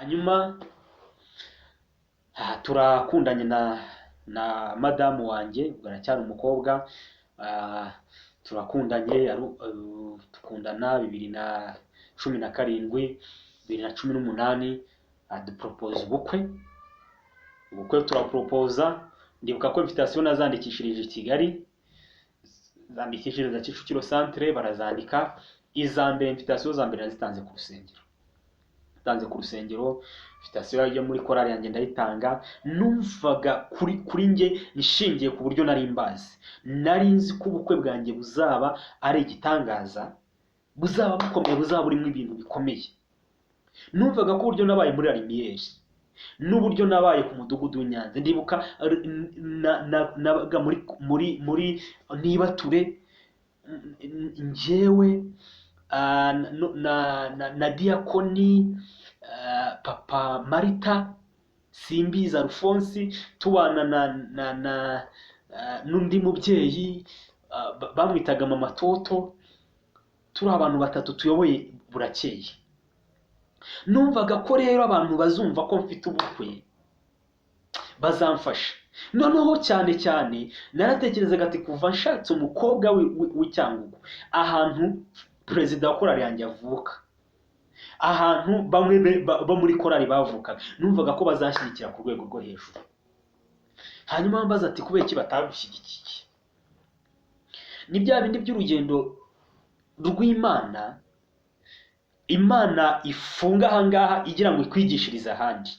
Hanyuma turakundanye na madamu wanjye, ubwo aracyari umukobwa, turakundanye, dukundana 2017, 2018 duporopoza ubukwe. Ubukwe turaporopoza, ndibuka ko invitation nazandikishirije i Kigali, zandikishiriza Kicukiro centre, barazandika. Iza mbere, invitation za mbere nazitanze ku rusengero, natanze ku rusengero invitation yo muri korali yanjye ndayitanga. Numvaga kuri njye nshingiye ku buryo nari mbazi, nari nzi ko ubukwe bwanjye buzaba ari igitangaza, buzaba bukomeye, buzaba burimo ibintu bikomeye. Numvaga ko uburyo nabaye muri Lumiere n'uburyo nabaye ku mudugudu w'Inyanza, ndibuka nabaga muri Nibature, njyewe na Diakoni papa Marita Simbizi Alphonse, tubana na n'undi mubyeyi bamwitaga Mama Toto, turi abantu batatu tuyoboye Burakeye. Numvaga ko rero abantu bazumva ko mfite ubukwe bazamfasha. Noneho cyane cyane naratekerezaga ati kuva nshatse umukobwa w'Icyangugu, ahantu perezida wa korali yanjye avuka, ahantu bamwe bo muri korali bavukaga, numvaga ko bazashyigikira ku rwego rwo hejuru. Hanyuma mbaza ati kubera iki batagushyigikiye? Ni bya bindi by'urugendo rw'Imana, Imana ifunga ahangaha igira ngo ikwigishirize ahandi.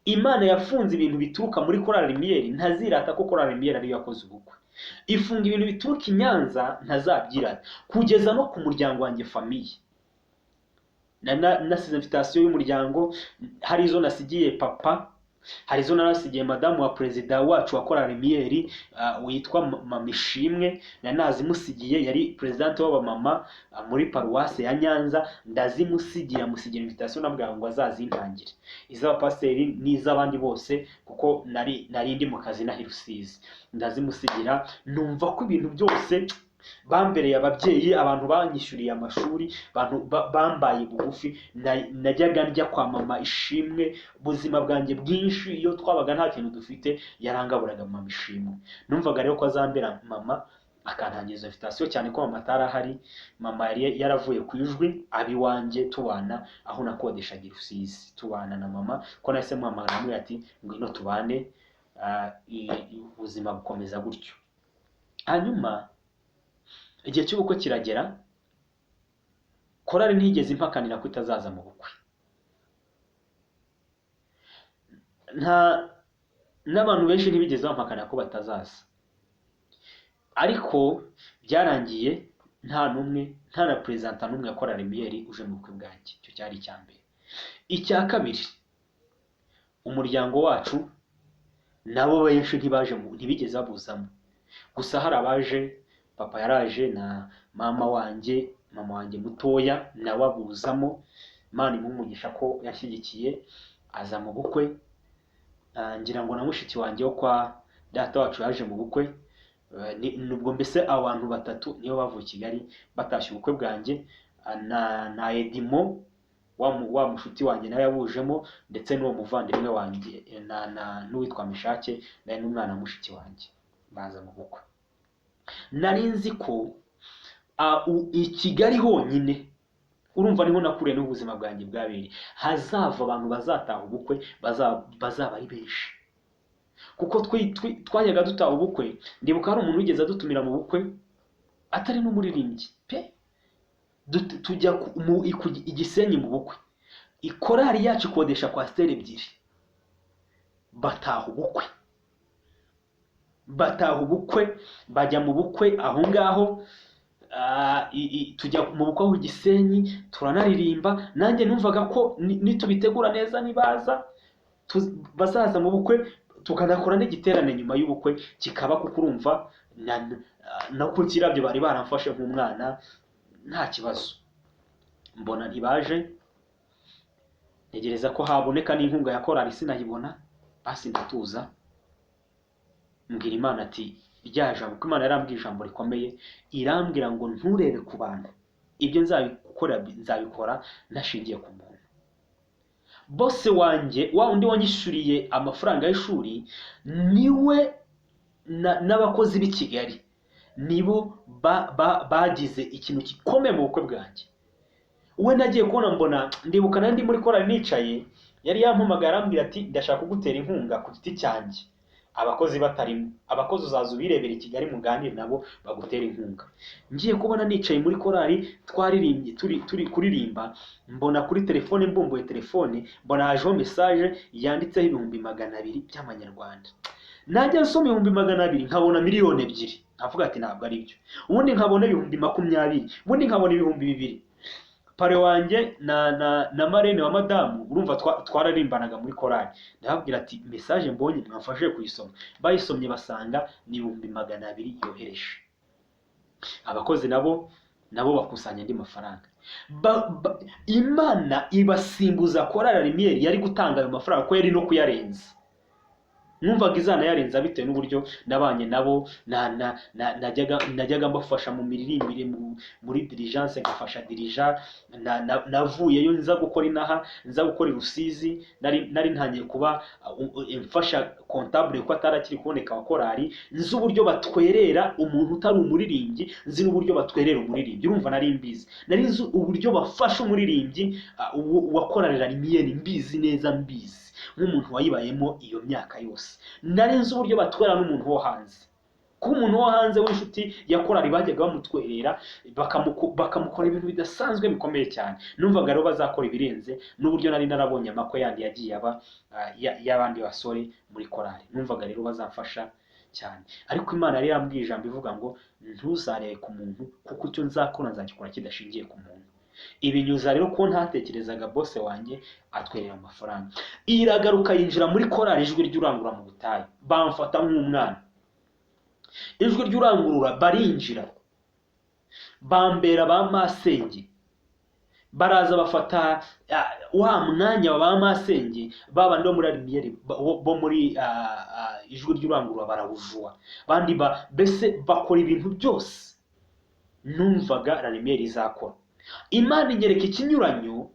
Imana yafunze ibintu bituruka muri korali Lumiere, ntazirata ko korali Lumiere ariyo yakoze ubukwe. Ifunga ibintu bituruka i Nyanza, ntazabyirata, kugeza no ku muryango wanjye famille. Nasize invitation y'umuryango, hari izo nasigiye papa, hari izo narasigiye madamu wa perezida wacu wa korali Lumiere, witwa Mama Ishimwe, na nazimusigiye, yari presidente w'abamama muri paruwase ya Nyanza, ndazimusigiye, amusigira invitation nabwira ngo azazintangire, iz'abapasiteri n'iz'abandi bose, kuko nari ndi mu kazi nahi Rusizi, ndazimusigira. Numva ko ibintu byose bambereye ababyeyi, abantu banyishyuriye amashuri, abantu bambaye bugufi. Najyaga njya kwa Mama Ishimwe, ubuzima bwanjye bwinshi iyo twabaga nta kintu dufite yarangaburaga Mama Ishimwe. Numvaga rero ko azambera mama akantangiza invitation, cyane ko mama atari ahari, mama yari yaravuye ku Ijwi abi wanjye, tubana aho nakodeshaga i Rusizi, tubana na mama, ko nahise muhamagara namubwira ati ngwino tubane, ubuzima bukomeza gutyo. Hanyuma igihe cy'ubukwe kiragera, korali ntiyigeze impakanira ko itazaza mu bukwe, nta n'abantu benshi ntibigeze bampakanira ko batazaza, ariko byarangiye nta n'umwe, nta na perezida n'umwe wa korali Lumiere uje mu bukwe bwanjye. Icyo cyari icya mbere. Icya kabiri, umuryango wacu nabo benshi ntibaje, ntibigeze babuzamo, gusa hari abaje, papa yaraje na mama wanjye, mama wanjye mutoya nawe abuzamo, Imana imuhe umugisha ko yashyigikiye aza mu bukwe. Ngira ngo na mushiki wanjye wo kwa data wacu yaje mu bukwe. Nubwo mbese abantu batatu niyo bavuye i Kigali batashye ubukwe bwanjye, na Edimo wa mushuti wanjye nawe yabujemo, ndetse n'uwo muvandimwe wanjye na n'uwitwa Mishake nawe n'umwana wa mushiki wanjye baza mu bukwe. Nari nzi ko i Kigali honyine, urumva niho nakuriye n'ubuzima bwanjye bwabereye, hazava abantu bazataha ubukwe bazaba ari benshi, kuko twajyaga dutaha ubukwe. Ndibuka hari umuntu wigeze adutumira mu bukwe atari n'umuririmbyi pe, tujya i Gisenyi mu bukwe, ikorali yacu ikodesha kwasiteri ebyiri, bataha ubukwe, bataha ubukwe, bajya mu bukwe aho ngaho, tujya mu bukwe aho i Gisenyi turanaririmba. Nanjye numvaga ko nitubitegura neza nibaza bazaza mu bukwe, tukanakora n'igiterane nyuma y'ubukwe kikaba, kuko urumva no ku kirabyo bari baramfashe nk'umwana nta kibazo. Mbona ntibaje, ntegereza ko haboneka n'inkunga ya korali sinayibona, basi ndatuza, mbwira Imana ati rya jambo, kuko Imana yarambwiye ijambo rikomeye, irambwira ngo nturebe ku bantu, ibyo nzabikora nzabikora nashingiye ku muntu. Boss wanjye, wa undi wanyishyuriye amafaranga y'ishuri, niwe n'abakozi b'i Kigali nibo bagize ikintu gikomeye mu bukwe bwanjye. We nagiye kubona mbona, ndibuka nari ndi muri korali nicaye, yari yampamagaye arambwira ati ndashaka kugutera inkunga ku giti cyanjye, abakozi batarimo, abakozi uzaza ubirebera i Kigali muganire nabo bagutera inkunga. Ngiye kubona nicaye muri korali twaririmbye, turi kuririmba, mbona kuri telefone, mbumbuye telefone mbona hajeho message yanditseho 200,000 by'amanyarwanda. Najya nsoma 200,000 nkabona 2,000,000, nkavuga ati ntabwo ari byo. Ubundi nkabona 20,000, ubundi nkabona 2,000. Pare wanjye na marene wa madamu, urumva twararimbanaga muri korali, ndababwira ati message mbonye mwamfashe kuyisoma. Bayisomye basanga ni 200,000 yohereje. Abakozi nabo bakusanya andi mafaranga. Imana ibasimbuza korali Lumiere yari gutanga ayo mafaranga ko yari no kuyarenza. Numvaga izanayarenza bitewe n'uburyo nabanye nabo, najyaga mbafasha mu miririmbire, muri diligence ngafasha dirija, navuyeyo nza gukora inaha, nza gukora i Rusizi, nari ntangiye kuba mfasha comptable kuko atari akiri kuboneka wa korali. Nzi uburyo batwerera umuntu utari umuririmbyi, nzi n'uburyo batwerera umuririmbyi, urumva nari mbizi, nari nzi uburyo bafasha umuririmbyi wa korali Lumiere, mbizi neza, mbizi nk'umuntu wayibayemo iyo myaka yose. Nari nzi uburyo batwera n'umuntu wo hanze, kuba umuntu wo hanze w'inshuti ya korali bajyaga bamutwerera bakamukora ibintu bidasanzwe bikomeye cyane. Numvaga rero bazakora ibirenze n'uburyo nari narabonye amakwe yandi yagiye aba y'abandi basore muri korali. Numvaga rero bazamfasha cyane, ariko Imana yari yambwiye ijambo ivuga ngo ntuzarebe ku muntu, kuko icyo nzakora nzagikora kidashingiye ku muntu. Ibinyuza rero ko ntatekerezaga, boss wanjye atwerera amafaranga. Iragaruka yinjira muri korali Ijwi ry'Urangurura mu butayu, bamfata nk'umwana. Ijwi ry'Urangurura barinjira, bambera ba masenge, baraza bafata wa mwanya wa ba masenge babandi bo muri Lumiere, bo muri Ijwi ry'Urangurura barawujua, bandi mbese bakora ibintu byose numvaga La Lumiere izakora. Imana inyereka ikinyuranyo,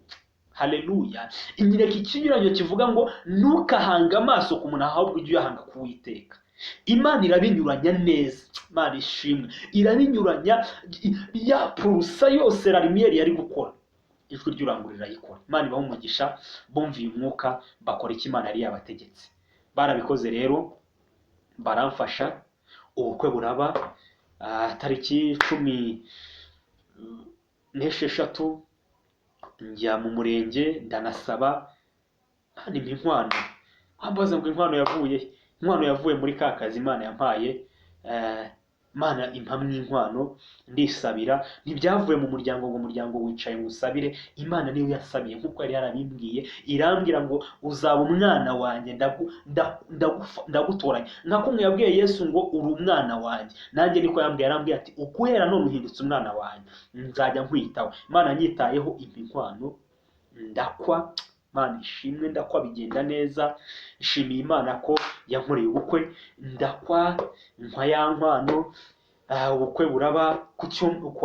haleluya, inyereka ikinyuranyo kivuga ngo ntukahange amaso ku muntu, ahubwo ujye uyahanga ku Uwiteka. Imana irabinyuranya neza, Imana ishimwe, irabinyuranya ya purusa yose La Lumiere yari gukora, Ijwi ry'Urangurura irayikora. Imana ibaha umugisha, bumviye umwuka bakora icyo Imana yari yabategetse, barabikoze rero baramfasha, ubukwe buraba tariki 16 njya mu murenge ndanasaba, Imana impa inkwano. Wambaza ngo inkwano yavuye, inkwano yavuye muri ka kazi Imana yampaye, Imana impamwe inkwano ndisabira, ntibyavuye mu muryango ngo umuryango wicaye ngo usabire, Imana niyo yasabiye nk'uko yari yarabimbwiye, irambwira ngo uzaba umwana wanjye, ndagutoranya, nka kumwe yabwiye Yesu ngo uri umwana wanjye, nanjye niko yambwiye, yarambwiye ati ukuhera none uhindutse umwana wanjye, nzajya nkwitaho. Imana nyitayeho impa inkwano, ndakwa, Imana ishimwe, ndakwa bigenda neza, nshimiye Imana ko yankoreye ubukwe, ndakwa nkwa ya nkwano, ubukwe buraba ku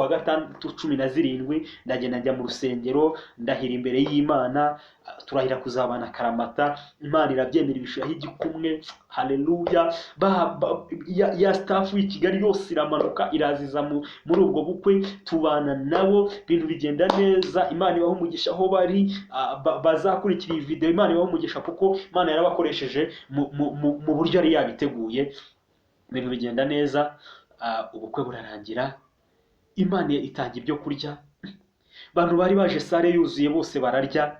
wa gatandatu 17, ndagenda njya mu rusengero, ndahira imbere y'Imana, turahira kuzabana karamata, Imana irabyemera ibishiraho igikumwe, haleluya. Ya staff y'i Kigali yose iramanuka iraziza muri ubwo bukwe, tubana nabo, ibintu bigenda neza. Imana ibaha umugisha aho bari, bazakurikira iyi video, Imana ibaha umugisha kuko Imana yarabakoresheje mu buryo yari yabiteguye, ibintu bigenda neza. Ubukwe burarangira, Imana itanga ibyo kurya, abantu bari baje sale yuzuye bose bararya.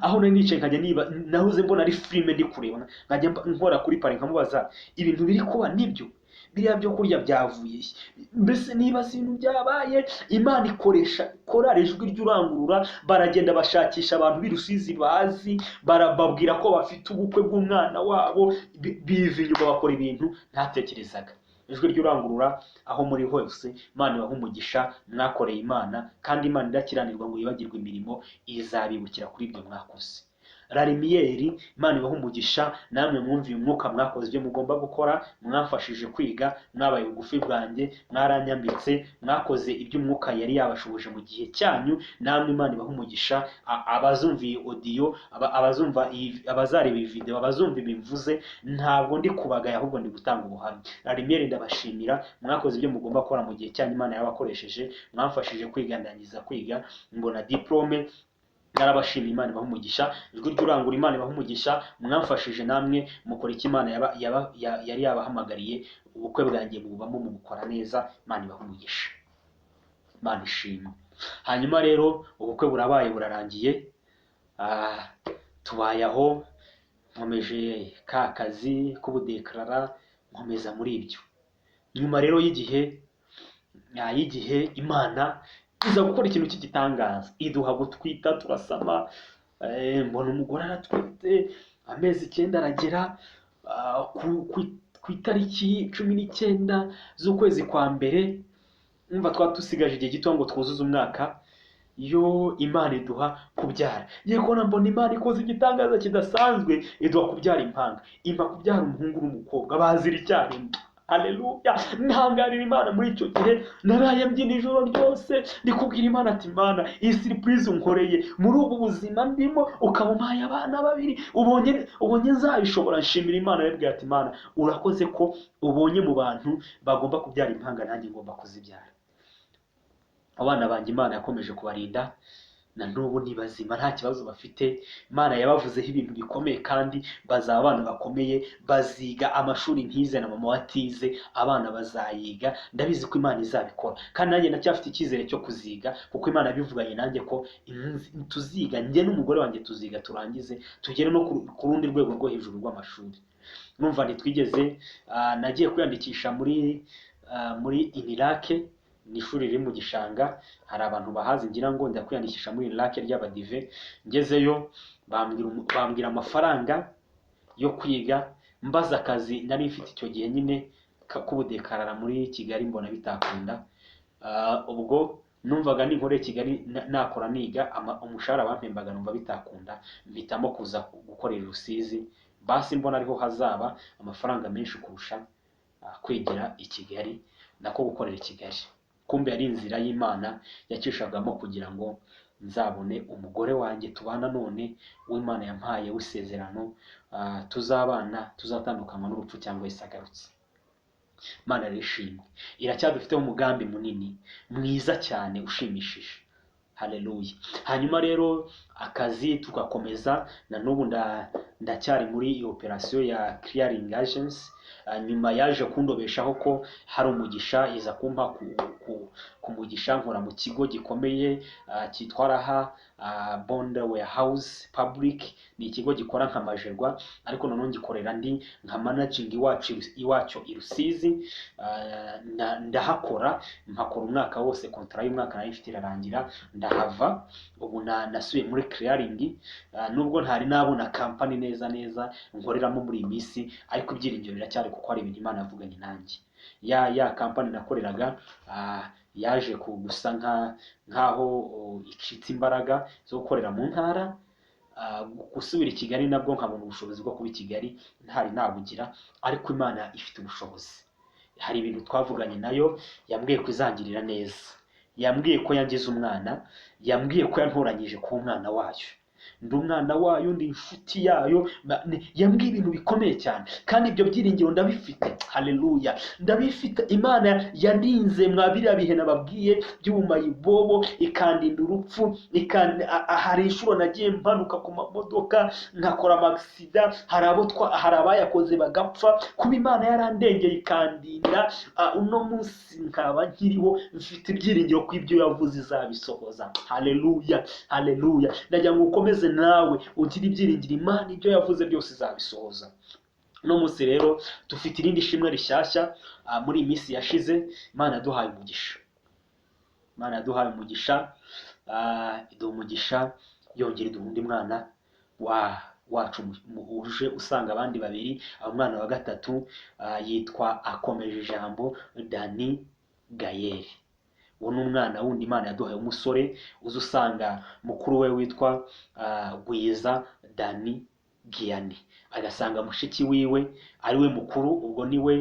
Aho nari nicaye nkajya niba nahoze mbona ari filime ndi kureba, nkajya nkora kuri pare nkamubaza ibintu biri kuba nibyo, biriya byo kurya byavuye he? Mbese niba si ibintu byabaye. Imana ikoresha korali Ijwi ry'Urangurura, baragenda bashakisha abantu b'i Rusizi bazi, barababwira ko bafite ubukwe bw'umwana wabo, biva inyuma bakora ibintu ntatekerezaga. Ijwi ry'Urangurura aho muri hose, Imana ibahe umugisha, mwakoreye Imana, kandi Imana idakiranirwa ngo yibagirwe imirimo, izabibukira kuri ibyo mwakoze. La Lumière, Imana ibaha umugisha. Namwe mwumviye umwuka, mwakoze ibyo mugomba gukora, mwamfashije kwiga, mwabaye bugufi bwanjye, mwaranyambitse, mwakoze ibyo umwuka yari yabashoboje mu gihe cyanyu. Namwe Imana ibaha umugisha. Abazumva iyi audio, abazumva abazareba iyi video, abazumva ibi mvuze, ntabwo ndi kubagaya, ahubwo ndi gutanga ubuhamya. La Lumière, ndabashimira, mwakoze ibyo mugomba gukora mu gihe cyanyu. Imana yabakoresheje, mwamfashije kwiga, ndangiza kwiga, mbona diplôme. Narabashimiye, Imana ibaha umugisha. Ijwi ry'Urangura, Imana ibaha umugisha, mwamfashije namwe mukora icyo Imana yari yabahamagariye. Ubukwe bwanjye bubamo mubukora neza, Imana ibaha umugisha, Imana ishimwe. Hanyuma rero ubukwe burabaye, burarangiye, tubaye aho, nkomeje ka kazi k'ubudekarara, nkomeza muri ibyo. Nyuma rero y'igihe Imana iza gukora ikintu cy'igitangaza, iduha gutwita, turasama. Mbona umugore aratwite, amezi 9 aragera, ku itariki 19 z'ukwezi kwa mbere. Umva, twaba dusigaje igihe gito ngo twuzuze umwaka. Yo Imana iduha kubyara. Yego, mbona Imana ikoze igitangaza kidasanzwe, iduha kubyara impanga, impa kubyara umuhungu n'umukobwa bazira icyarimwe. Haleluya! Ntangarira Imana. Muri icyo gihe naraye mbyina ijoro ryose, ndikubwira Imana ati: "Imana, iyi surprise unkoreye muri ubu buzima ndimo, ukaba umpaye abana babiri, ubonye nzabishobora?" Nshimira Imana, yabwira ati: "Imana, urakoze ko ubonye mu bantu bagomba kubyara impanga nanjye ngomba kuzibyara." Abana banjye Imana yakomeje kubarinda, na n'ubu ni bazima, nta kibazo bafite. Imana yabavuzeho ibintu bikomeye, kandi bazaba abana bakomeye, baziga amashuri ntize na mama watize. Abana bazayiga, ndabizi ko Imana izabikora, kandi nanjye ndacyafite icyizere cyo kuziga, kuko Imana yabivuganye nanjye ko tuziga, njye n'umugore wanjye tuziga, turangize, tugere no ku rundi rwego rwo hejuru rw'amashuri. Numva ntitwigeze. Nagiye kwiyandikisha muri INILAK, ni ishuri riri mu Gishanga, hari abantu bahazi ngira ngo. Njya kwiyandikisha muri INILAK ry'Abadive, ngezeyo bambwira amafaranga yo kwiga. Mbaza akazi nari mfite icyo gihe nyine k'ubudekarara muri Kigali, mbona bitakunda. Ubwo numvaga ninkoreye Kigali nakora niga, umushahara bampembaga numva bitakunda, mpitamo kuza gukorera i Rusizi. Basi mbona ariho hazaba amafaranga menshi kurusha kwigira i Kigali, nako gukorera i Kigali. Kumbe yari inzira y'Imana yacishagamo kugira ngo nzabone umugore wanjye tubana none, uw'Imana yampaye w'isezerano, tuzabana, tuzatandukanywa n'urupfu cyangwa Yesu agarutse. Imana rero ishimwe, iracyadufiteho umugambi munini mwiza cyane ushimishije. Haleluya! Hanyuma rero akazi tugakomeza, na n'ubu ndacyari muri iyo operasiyo ya clearing agency. Nyuma yaje kundobeshaho ko hari umugisha, iza kumpa ku mugisha, nkora mu kigo gikomeye cyitwa Raha Bond Warehouse Public. Ni ikigo gikora nka Magerwa, ariko noneho ngikorera ndi nka managing iwacu iwacyo i Rusizi. Ndahakora, mpakora umwaka wose. Contrat y'umwaka nari mfite irarangira, ndahava. Ubu nasubiye muri clearing, nubwo ntari nabona company neza neza nkoreramo muri iyi minsi, ariko ibyiringiro biracyari, kuko hari ibintu Imana yavuganye nanjye. Ya company nakoreraga yaje gusa nkaho icitse imbaraga zo gukorera mu ntara. Gusubira i Kigali nabwo nkabona ubushobozi bwo kuba i Kigali ntari nabugira, ariko Imana ifite ubushobozi. Hari ibintu twavuganye nayo, yambwiye ko izangirira neza, yambwiye ko yangize umwana, yambwiye ko yantoranyije kuba umwana wayo, ndi umwana wayo, ndi inshuti yayo. Yambwiye ibintu bikomeye cyane, kandi ibyo byiringiro ndabifite. Haleluya, ndabifite. Imana yandinze mwa biriya bihe nababwiye by'ubumayibobo, ikandinda urupfu, hari inshuro nagiye mpanuka ku mamodoka, nkakora ama accident, hari abayakoze bagapfa. Kuba Imana yarandengeye ikandinda, uno munsi nkaba nkiriho, mfite ibyiringiro ko ibyo yavuze izabisohoza. Haleluya, haleluya! Ndagira ngo ukomeze nawe ugire ibyiringiro, Imana ibyo yavuze byose izabisohoza. Uno munsi rero dufite irindi shimwe rishyashya. Muri iyi minsi yashize Imana yaduhaye umugisha, Imana yaduhaye umugisha, iduha umugisha, yongera iduha undi mwana wacu uje usanga abandi babiri. Umwana wa gatatu yitwa Akomeje Ijambo Dani Gayeri. Uwo ni umwana wundi Imana yaduhaye umusore, uza usanga mukuru we witwa Gwiza Dani Giyani, agasanga mushiki wiwe ari we mukuru, ubwo niwe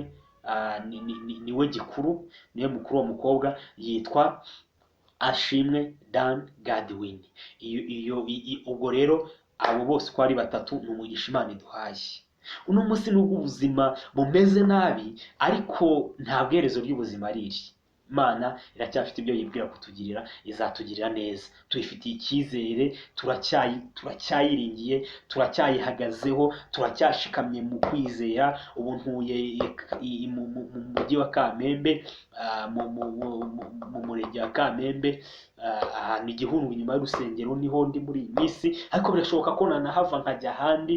niwe gikuru, niwe mukuru. Uwo mukobwa yitwa Ashimwe Dan Godwin. Iyo ubwo rero abo bose uko ari batatu ni umugisha Imana iduhaye uno munsi. Nubwo ubuzima bumeze nabi, ariko nta bwerezo ry'ubuzima ari iri. Imana iracyafite ibyo yibwira kutugirira, izatugirira neza, tuyifitiye icyizere, turacyayiringiye, turacyayihagazeho, turacyashikamye mu kwizera. Ubu ntuye mu mujyi wa Kamembe, mu murenge wa Kamembe, ahantu Igihundwe inyuma y'urusengero niho ndi muri iyi minsi, ariko birashoboka ko nanahava nkajya ahandi.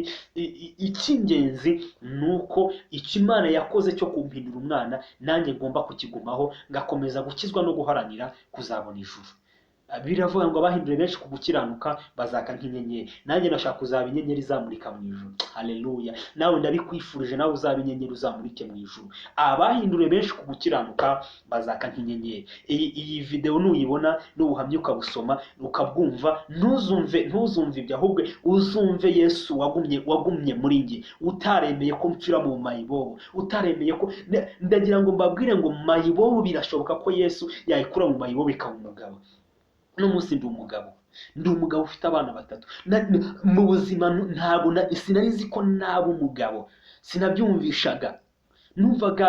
Icy'ingenzi ni uko icyo Imana yakoze cyo kumpindura umwana, nanjye ngomba kukigumaho, ngakomeza gukizwa no guharanira kuzabona ijuru. Biravuga ngo abahinduriye benshi ku gukiranuka bazaka nk'inyenyeri. Nanjye ndashaka kuzaba inyenyeri izamurika mu ijuru. Haleluya! Nawe ndabikwifurije, nawe uzaba inyenyeri uzamurike mu ijuru. Abahinduriye benshi ku gukiranuka bazaka nk'inyenyeri. Iyi video nuyibona n'ubuhamya ukabusoma ukabwumva, ntuzumve ibyo, ahubwo uzumve Yesu wagumye muri njye, utaremeye ko mpfira mu mayibobo, utaremeye ko ndagira ngo mbabwire ngo mayibobo birashoboka ko Yesu yayikura mu mayibobo ikaba umugabo. Uno munsi ndi umugabo, ndi umugabo ufite abana batatu. Mu buzima ntabwo sinari nzi ko naba umugabo, sinabyumvishaga, numvaga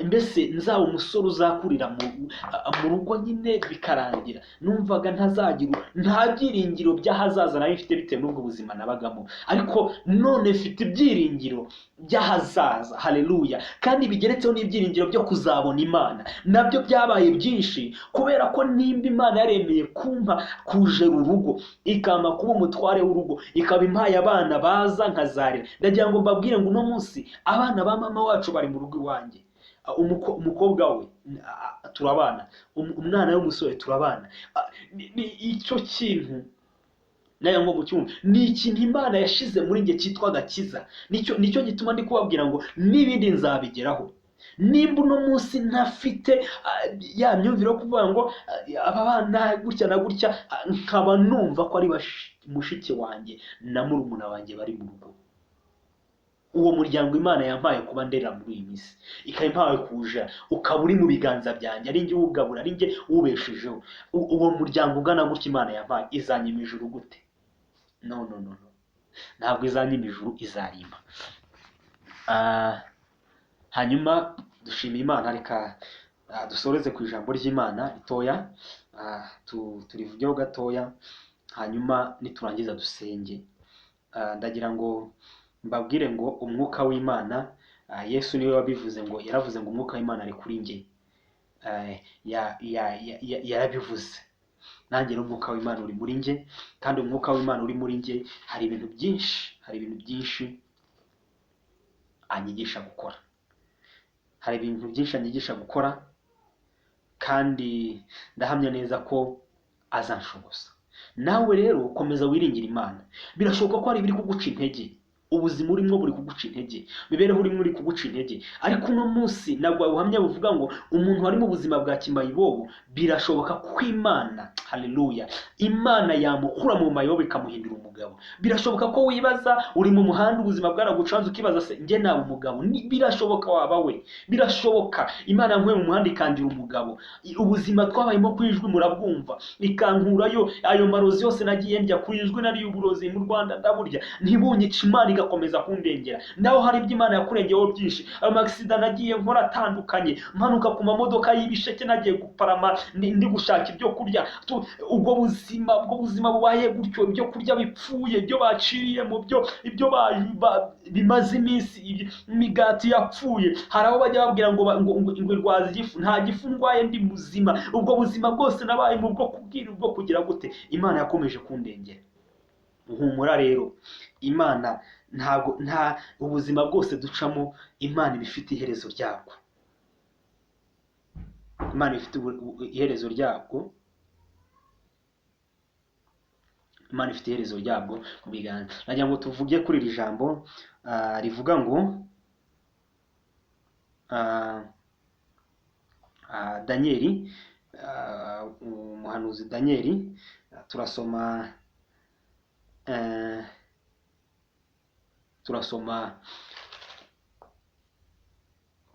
mbese nzaba umusore uzakurira mu rugo nyine bikarangira. Numvaga ntazagira, nta byiringiro by'ahazaza nari mfite bitewe n'ubwo buzima nabagamo, ariko none mfite ibyiringiro by'ahazaza. Haleluya! Kandi bigeretseho n'ibyiringiro byo kuzabona Imana, nabyo byabaye byinshi, kubera ko nimba Imana yaremeye kumpa kujera urugo, ikampa kuba umutware w'urugo, ikaba impaye abana baza nkazarira, ndagira ngo mbabwire ngo uno munsi abana ba mama wacu bari mu rugo iwanjye. Umukobwa we turabana, umwana w'umusore turabana. Icyo kintu nayo ngo mucyumve, ni ikintu Imana yashize muri njye cyitwa agakiza. Nicyo gituma ndi kubabwira ngo n'ibindi nzabigeraho. Nimba uno munsi ntafite ya myumvire yo kuvuga ngo aba bana gutya na gutya, nkaba numva ko ari mushiki wanjye na murumuna wanjye bari mu rugo, uwo muryango Imana yampaye kuba ndera muri iyi minsi, ikaba impaye kuja, ukaba uri mu biganza byanjye, ari njye uwugabura, ari njye uwubeshejeho. Uwo muryango ungana gutya Imana yampaye izanyima ijuru gute? No, no, no, no, ntabwo izanyima ijuru, izarima. Hanyuma dushima Imana. Reka dusoreze ku ijambo ry'Imana ritoya, turivugeho gatoya, hanyuma niturangiza dusenge. Ndagira ngo mbabwire ngo umwuka w'Imana, Yesu niwe wabivuze, ngo yaravuze ngo umwuka w'Imana ari kuri njye. Yarabivuze, nanjye rero umwuka w'Imana uri muri njye, kandi umwuka w'Imana uri muri njye hari ibintu byinshi, hari ibintu byinshi anyigisha gukora, hari ibintu byinshi anyigisha gukora, kandi ndahamya neza ko azanshoboza. Nawe rero komeza wiringire Imana. Birashoboka ko hari ibiri kuguca intege, ubuzima urimo buri kuguca intege, imibereho urimo uri kuguca intege, ariko uno munsi ntabwo ubuhamya buvuga ngo umuntu wari mu buzima bwa kimayibobo, birashoboka ko Imana, haleluya, Imana yamukura mu mayibobo ikamuhindura umugabo. Birashoboka ko wibaza uri mu muhanda, ubuzima bwaragucanze, ukibaza se njye naba umugabo? Birashoboka waba we, birashoboka. Imana yankuye mu muhanda ikangira umugabo. Ubuzima twabayemo ku ijwi murabwumva, ikankurayo ayo marozi yose nagiye ndya ku ijwi, nariye uburozi mu Rwanda ndaburya, ntibunyice, Imana igakomeza kundengera. Naho hari ibyo Imana yakurengeyeho byinshi, ayo magisida nagiye nkora atandukanye, mpanuka ku mamodoka y'ibisheke, nagiye guparama ndi gushaka ibyo kurya. Ubwo buzima, ubwo buzima bubaye gutyo, ibyo kurya bipfuye, ibyo baciriye mu byo, ibyo bimaze iminsi, imigati yapfuye. Hari abo bajya babwira ngo ngo irwaza igifu, nta gifu ndwaye, ndi muzima. Ubwo buzima bwose nabaye mu bwo kubwira, ubwo kugira gute, Imana yakomeje kundengera. Humura rero, Imana ntabwo, nta ubuzima bwose ducamo, Imana iba ifite iherezo ryabwo. Imana ifite iherezo ryabwo, Imana ifite iherezo ryabwo mu biganza. Nagira ngo tuvuge kuri iri jambo rivuga ngo Daniyeli Umuhanuzi Daniyeli, turasoma turasoma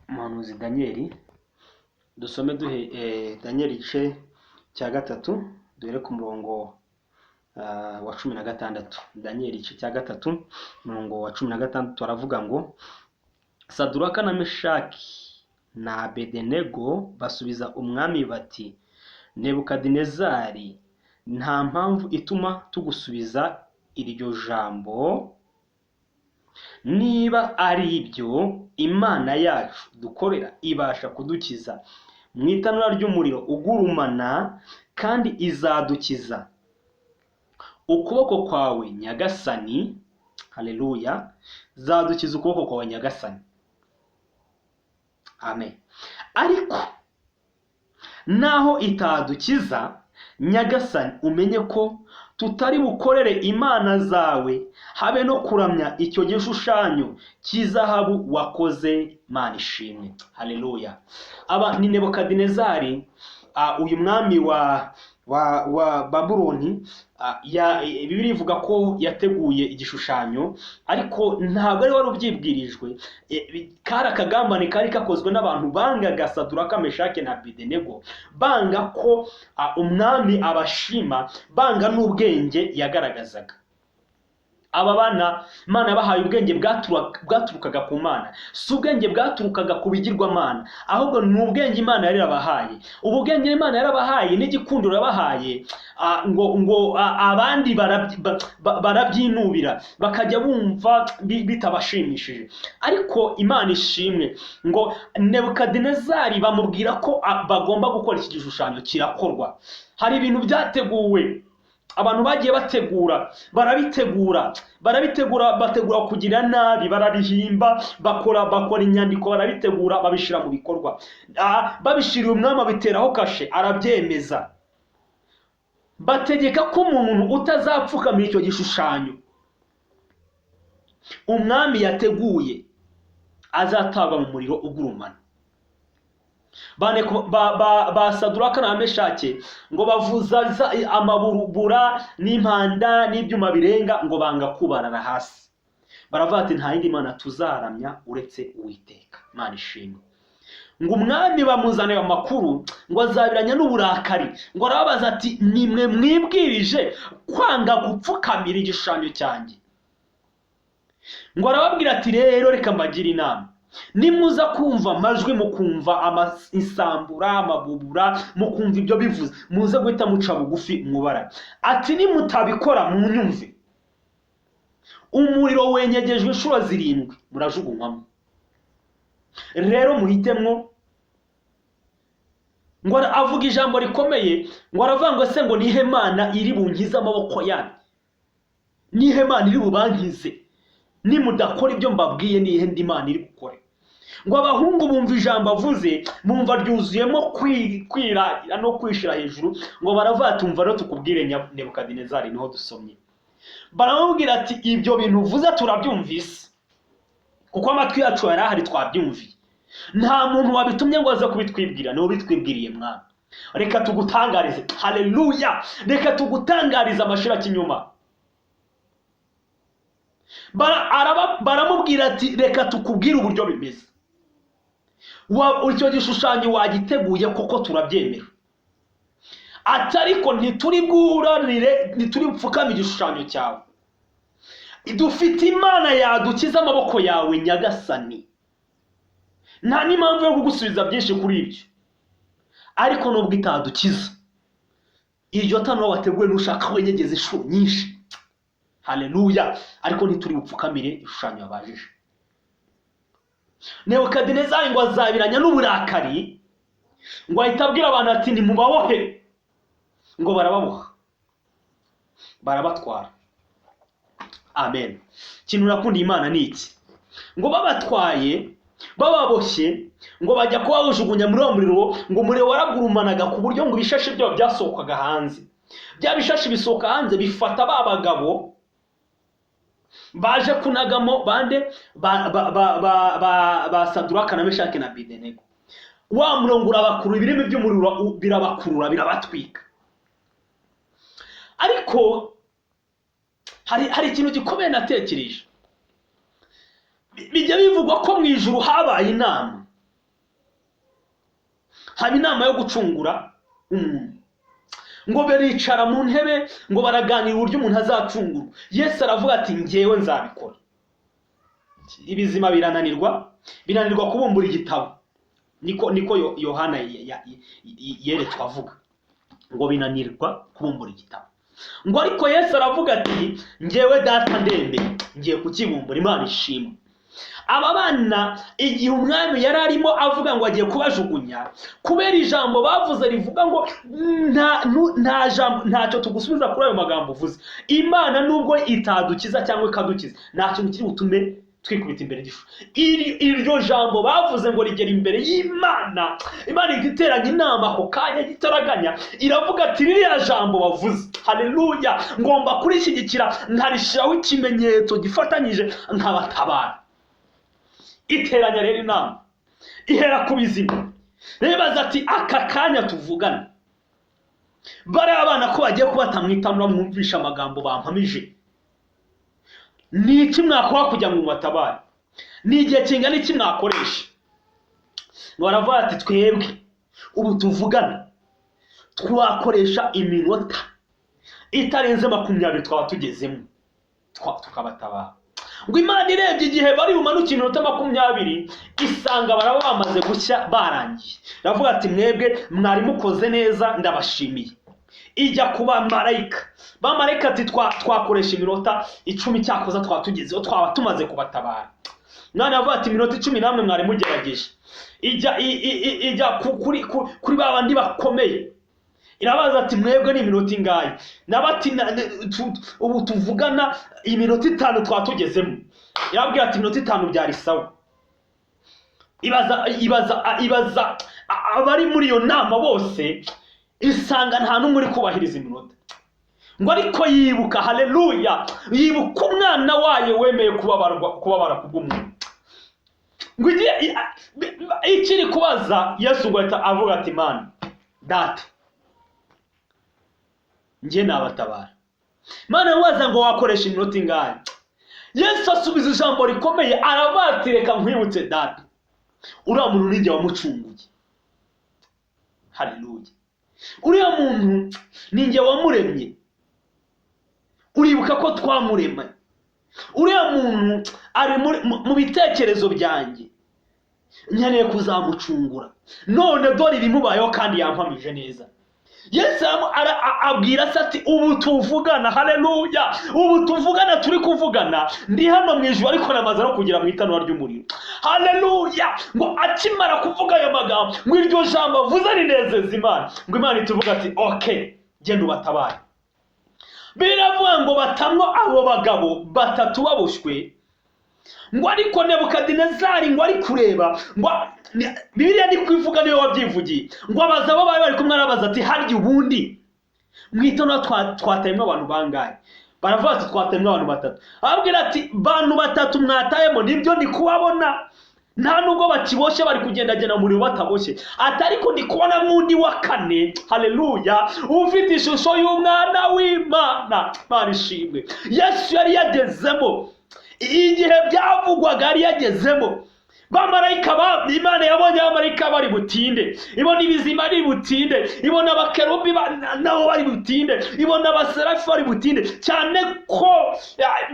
umuhanuzi Daniyeli, dusome duhe Daniyeli igice cya 3, duhere ku murongo wa 16. Daniyeli igice cya 3 umurongo wa 16 aravuga ngo: Saduraka na Meshaki na Abedenego basubiza umwami bati: Nebukadinezari, nta mpamvu ituma tugusubiza iryo jambo. Niba ari ibyo, Imana yacu dukorera ibasha kudukiza mu itanura ry'umuriro ugurumana, kandi izadukiza ukuboko kwawe Nyagasani. Haleluya! Zadukiza ukuboko kwawe Nyagasani. Amen. Ariko naho itadukiza Nyagasani, umenye ko tutari bukorere imana zawe, habe no kuramya icyo gishushanyo cy'izahabu wakoze. Mana ishimwe. Haleluya! Aba ni Nebukadinezari, uyu mwami wa Babuloni. Bibiliya ivuga ko yateguye igishushanyo, ariko ntabwo ari wari ubyibwirijwe. Kari akagambane kari kakozwe n'abantu bangaga Saduraka, Meshake na Abedenego, banga ko umwami abashima, banga n'ubwenge yagaragazaga. Aba bana Imana yabahaye ubwenge bwaturukaga ku Mana, si ubwenge bwaturukaga ku bigirwamana, ahubwo ni ubwenge Imana yari yarabahaye. Ubu bwenge Imana yarabahaye n'igikundiro yabahaye, ngo abandi barabyinubira, bakajya bumva bitabashimishije. Ariko Imana ishimwe, ngo Nebukadinezari bamubwira ko bagomba gukora iki gishushanyo, kirakorwa. Hari ibintu byateguwe, abantu bagiye bategura, barabitegura, barabitegura, bategura kugira nabi, barabihimba, bakora inyandiko, barabitegura, babishyira mu bikorwa. Babishiriye umwami, abiteraho kashe, arabyemeza. Bategeka ko umuntu utazapfukamira icyo gishushanyo umwami yateguye azatabwa mu muriro ugurumana. Ba Saduraka na Meshake ngo bavuza amaburubura n'impanda n'ibyuma birenga, ngo banga kubarara hasi, baravuga ati: nta yindi mana tuzaramya uretse Uwiteka. Imana ishimwe. Ngo umwami bamuzanira amakuru, ngo azabiranya n'uburakari, ngo arababaza ati: nimwe mwibwirije kwanga gupfukamira igishushanyo cyanjye? Ngo arababwira ati: rero reka mbagire inama, nimuza kumva amajwi, mukumva isambura, amabubura, mukumva ibyo bivuze, muze guhita muca bugufi mwubara. Ati: nimutabikora munyumve, umuriro wenyegejwe inshuro 7 murajugunywamo. Rero muhitemwo. Ngo avuga ijambo rikomeye, ngo aravuga ngo: se ngo nihe Mana iri bunkize amaboko yanyu? Nihe Mana iri bubankize nimudakora ibyo mbabwiye? Nihe ndi Mana iri bukore? Ngo abahungu bumva ijambo avuze, bumva ryuzuyemo kwirarira no kwishira hejuru, ngo baravuga ati: umva rero tukubwire Nebukadinezari. Niho dusomye, baramubwira ati: ibyo bintu uvuze turabyumvise, kuko amatwi yacu yari ahari, twabyumviye. Nta muntu wabitumye ngo aze kubitwibwira, niwe ubitwibwiriye mwami. Reka tugutangarize, haleluya, reka tugutangarize amashira kinyuma. Baramubwira ati: reka tukubwire uburyo bimeze. Icyo gishushanyo wagiteguye koko turabyemera, ati ariko ntituri bwuranire, ntituri bupfukame igishushanyo cyawe. Dufite Imana yadukiza amaboko yawe Nyagasani. Nta n'impamvu yo kugusubiza byinshi kuri ibyo, ariko nubwo itadukiza, iryo tanura wateguye nushaka wenyegeza inshuro nyinshi, haleluya, ariko ntituri bupfukamire igishushanyo wabajije. Nebukadinezari ngo azabiranya n'uburakari, ngo ahita abwira abantu ati: nimubabohe. Ngo barababoha, barabatwara. Amen. Ikintu nakundiye Imana ni iki: ngo babatwaye bababoshye, ngo bajya kubajugunya muri uwo muriro, ngo umuriro waragurumanaga ku buryo ngo ibishashi byabo byasohokaga hanze. Bya bishashi bisohoka hanze, bifata ba bagabo baje kunagamo bande ba Saduraka na Meshaki na Abedenego. Wa murongo urabakurura, ibirimi by'umuriro birabakurura, birabatwika. Ariko hari ikintu gikomeye natekereje. Bijya bivugwa ko mu ijuru habaye inama, haba inama yo gucungura umuntu, ngo baricara mu ntebe ngo baraganira uburyo umuntu azacungurwa. Yesu aravuga ati njyewe nzabikora. Ibizima birananirwa kubumbura igitabo, niko Yohana yeretswe avuga ngo binanirwa kubumbura igitabo. Ngo ariko Yesu aravuga ati njyewe data ndembe ngiye kukibumbura. Imana ishimwe. Aba bana igihe umwami yari arimo avuga ngo agiye kubajugunya, kubera ijambo bavuze rivuga ngo nta jambo, ntacyo tugusubiza kuri ayo magambo uvuze. Imana nubwo itadukiza cyangwa ikadukiza, nta kintu kiri butume twikubita imbere y'ifu. Iryo jambo bavuze ngo rigera imbere y'Imana. Imana iteranya inama ako kanya gitaraganya, iravuga ati ririya jambo bavuze, haleluya, ngomba kurishyigikira nkarishyiraho ikimenyetso gifatanyije nkabatabara. Iteranya rero inama ihera ku bizima, ribaza ati aka kanya tuvugana bariya abana ko bagiye kubata mu itanura, mwumvisha amagambo bampamije, ni iki mwakora kugira ngo mubatabare? Ni igihe kingana iki mwakoresha? Baravuga ati twebwe ubu tuvugana twakoresha iminota itarenze 20 twaba tugezemo tukabatabara. Ngo Imana irebye igihe bari bumanuke iminota 20, isanga baraba bamaze gushya barangiye. Iravuga ati mwebwe mwari mukoze neza, ndabashimiye. Ijya kuba marayika, bamarayika ati twakoresha iminota 10 cyakoza twatugezeho, twaba tumaze kubatabara. Mwana avuga ati iminota 10 namwe mwari mugerageje. Ijya kuri babandi bakomeye, irabaza ati mwebwe ni iminota ingahe? Nabati ubu tuvugana iminota 5 twatugezemo. Irabwira ati iminota 5 byari sawa. Ibaza abari muri iyo nama bose, isanga nta n'umwe uri kubahiriza iminota. Ngo ariko yibuka, haleluya, yibuka umwana wayo wemeye kubabara kubw'umuntu. Ngo igihe ikiri kubaza Yesu ngo ahita avuga ati Mana data njye nabatabara. Mana yamubaza ngo wakoresha iminota ingahe? Yesu asubiza ijambo rikomeye, aravuga reka nkwibutse data, uriya muntu ni njye wamucunguye. Haleluya, uriya muntu ni njye wamuremye, uribuka ko twamuremye. Uriya muntu ari mu bitekerezo byanjye, nkeneye kuzamucungura. None dore ibimubayeho kandi yampamije neza. Yesu abwira se ati ubu tuvugana, haleluya, ubu tuvugana turi kuvugana, ndi hano mu ijuru ariko namaze no kugera mu itanura ry'umuriro. Haleluya. Ngo akimara kuvuga ayo magambo, ngo iryo jambo avuze rinezeza Imana, ngo Imana ituvuga ati okay, genda ubatabare. Biravuga ngo batamwo abo bagabo batatu baboshywe. Ngo ariko Nebukadinezari ngo ari kureba, ngo Bibiliya ni kwivuga niwe wabyivugiye, ngo abaza abo bari bari kumwe, arabaza ati harya ubundi mu itanura twatayemo abantu bangahe? Baravuga ati twatayemo abantu batatu. Ababwira ati bantu batatu mwatayemo nibyo ndi kubabona, nta nubwo bakiboshye bari kugendagenda muri bataboshye, ati ariko ndi kubona mwundi wa kane, haleluya, ufite ishusho y'umwana w'Imana. Imana ishimwe. Yesu yari yagezemo igihe byavugwaga, yari yagezemo. Bamarayika Imana yabonye abamarayika bari butinde, ibona ibizima bari butinde, ibona abakerubi nabo bari butinde, ibona abaserafi bari butinde, cyane ko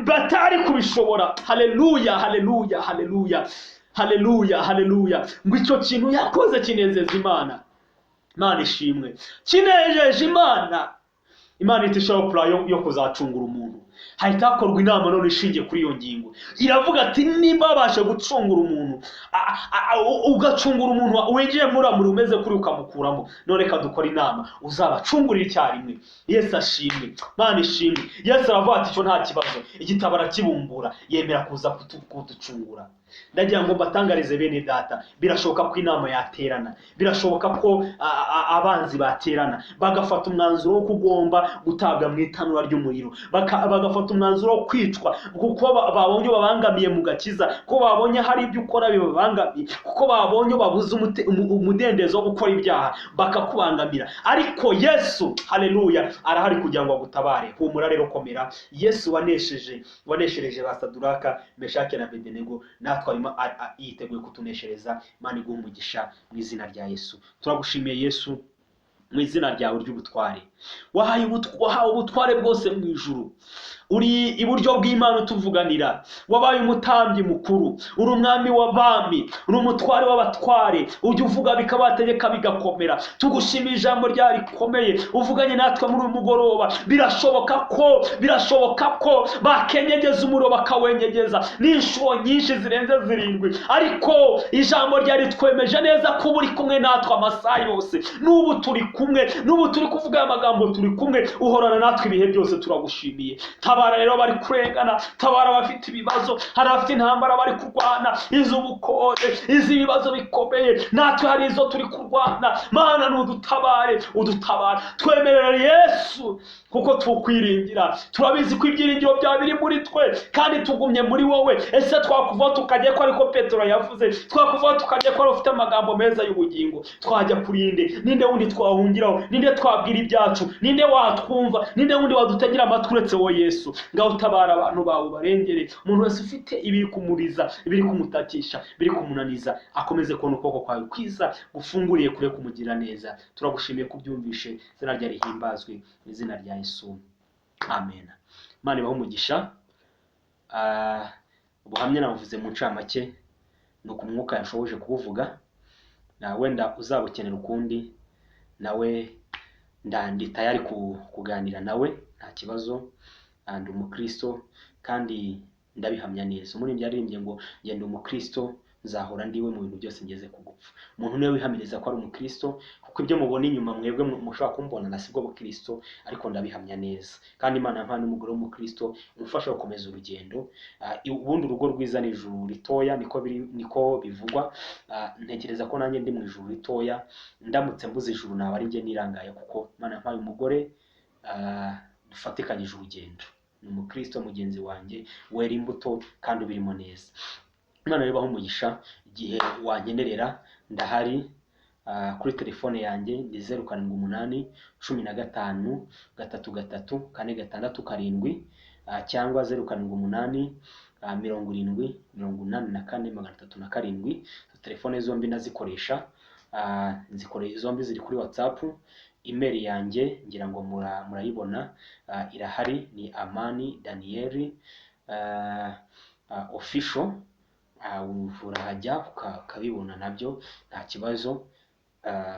batari kubishobora. Haleluya, haleluya, haleluya, haleluya, haleluya. Ngo icyo kintu yakoze kinezeza Imana. Imana ishimwe, kinejeje Imana. Imana itishaho plan yo kuzacungura umuntu. Hahita hakorwa inama none ishingiye kuri iyo ngingo. Iravuga ati nimba babasha gucungura umuntu, ugacungura umuntu winjiye muri amuri umeze kuri ukamukuramo, none reka dukora inama uzabacungurira icyarimwe. Yesu ashimwe, Imana ishimwe. Yesu aravuga ati icyo nta kibazo, igitabo arakibumbura, yemera kuza kuducungura. Ndagira ngo mbatangarize bene data, birashoboka ko inama yaterana, birashoboka ko abanzi baterana bagafata umwanzuro wo kugomba gutabwa mu itanura ry'umuriro, bagafata bagafata umwanzuro wo kwicwa kuko babonye babangamiye mu gakiza, kuko babonye hari ibyo ukora bibabangamiye, kuko babonye babuze umudendezo wo gukora ibyaha, bakakubangamira. Ariko Yesu, haleluya, arahari kugira ngo agutabare. Humura rero, komera. Yesu wanesheje, waneshereje ba Saduraka, Meshake na Abedenego, natwe arimo yiteguye kutuneshereza. Imana iguhe umugisha mu izina rya Yesu. Turagushimiye Yesu mu izina ryawe ry'ubutware. Wahawe ubutware bwose mu ijuru, uri iburyo bw'Imana utuvuganira, wabaye umutambyi mukuru, uri umwami w'abami, uri umutware w'abatware, ujya uvuga bikabategeka bigakomera. Tugushimiye ijambo ryawe rikomeye uvuganye natwe muri uyu mugoroba. Birashoboka ko bakenyegeza umuriro, bakawenyegeza n'inshuro nyinshi zirenze 7, ariko ijambo ryawe ritwemeje neza ko uba uri kumwe natwe amasaha yose. N'ubu turi kumwe, n'ubu turi kuvuga aya magambo turi kumwe, uhorana natwe ibihe byose. Turagushimiye. Tabara rero bari kurengana, tabara abafite ibibazo, hari abafite intambara bari kurwana, iz'ubukode, iz'ibibazo bikomeye, natwe hari izo turi kurwana. Mana, nudutabare, udutabare, twemerere Yesu kuko tukwiringira. Turabizi ko ibyiringiro byawe biri muri twe kandi tugumye muri wowe. Ese twakuvaho tukajya ko? Ariko Petero yavuze, twakuvaho tukajya ko ari ufite amagambo meza y'ubugingo? Twajya kuri nde? Ninde wundi twahungiraho? Ninde twabwira ibyacu? Ninde watwumva? Ninde wundi wadutegera amatwi uretse wowe Yesu? Ngaho utabara abantu bawe, barengere. Umuntu wese ufite ibiri kumuriza, ibiri kumutakisha, ibiri kumunaniza, akomeze kubona ukuboko kwawe kwiza gufunguriye kure kumugira neza. Turagushimiye kubyumvishe, izina rya rihimbazwe mu izina rya Yesu, amen. Imana ibahe umugisha. Ubuhamya nabuvuze mu ncamake, ni uku Umwuka yashoboje kubuvuga. Na wenda uzabukenera ukundi nawe ndi tayari kuganira nawe, nta kibazo. Ndi umukristo kandi ndabihamya neza. Umuririmbyi yaririmbye ngo ngenda umukristo, nzahora ndiwe mu bintu byose ngeze ku gupfa. Umuntu niwe wihamiriza ko ari umukristo, kuko ibyo mubona inyuma mwebwe mushobora kumbona na sibwo bukristo, ariko ndabihamya neza. Kandi Imana yampaye n'umugore w'umukristo umufasha gukomeza urugendo. Ubundi urugo rwiza ni ijuru ritoya, niko biri, niko bivugwa. Ntekereza ko nanjye ndi mu ijuru ritoya. Ndamutse mbuze ijuru naba ari njye nirangaye, kuko Imana yampaye umugore dufatikanyije urugendo. Ni umukristo mugenzi wanjye wera imbuto kandi ubirimo neza. Imana rero ibahe umugisha. Igihe wankenerera ndahari. Kuri telefone yanjye ni 078 15 3 3 4 6 7, cyangwa 078 70 84 307. Izo telefone zombi ndazikoresha, nzikore zombi ziri kuri WhatsApp. Email yanjye ngira ngo murayibona, irahari, ni Amani Daniel official. Urahajya ukabibona nabyo nta kibazo.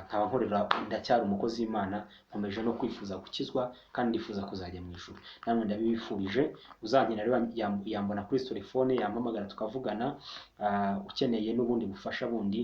Nkaba nkorera, ndacyari umukozi w'Imana, nkomeje no kwifuza gukizwa kandi ndifuza kuzajya mu ijuru. Namwe ndabibifurije. Uzankenera rero yambona kuri telefone, yampamagara tukavugana. Ukeneye n'ubundi bufasha bundi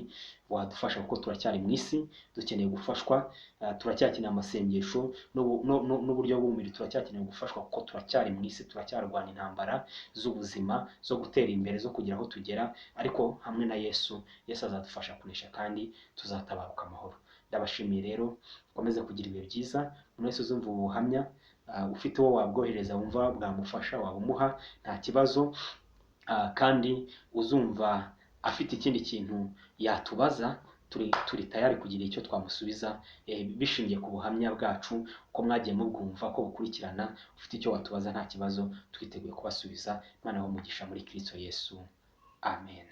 wadufasha, kuko turacyari mu isi, dukeneye gufashwa, turacyakeneye amasengesho n'uburyo bw'umubiri, turacyakeneye gufashwa kuko turacyari mu isi, turacyarwana intambara z'ubuzima, zo gutera imbere, zo kugira aho tugera. Ariko hamwe na Yesu, Yesu azadufasha kunesha kandi tuzatabaruka amahoro. Ndabashimiye rero, mukomeze kugira ibihe byiza. Umuntu wese uzumva ubu buhamya, ufite uwo wabwohereza wumva bwamufasha, wabumuha nta kibazo. Kandi uzumva afite ikindi kintu yatubaza, turi tayari kugira icyo twamusubiza, bishingiye ku buhamya bwacu uko mwagiye mubwumva ko bukurikirana. Ufite icyo watubaza nta kibazo, twiteguye kubasubiza. Imana ibahe umugisha muri Kristo Yesu, amen.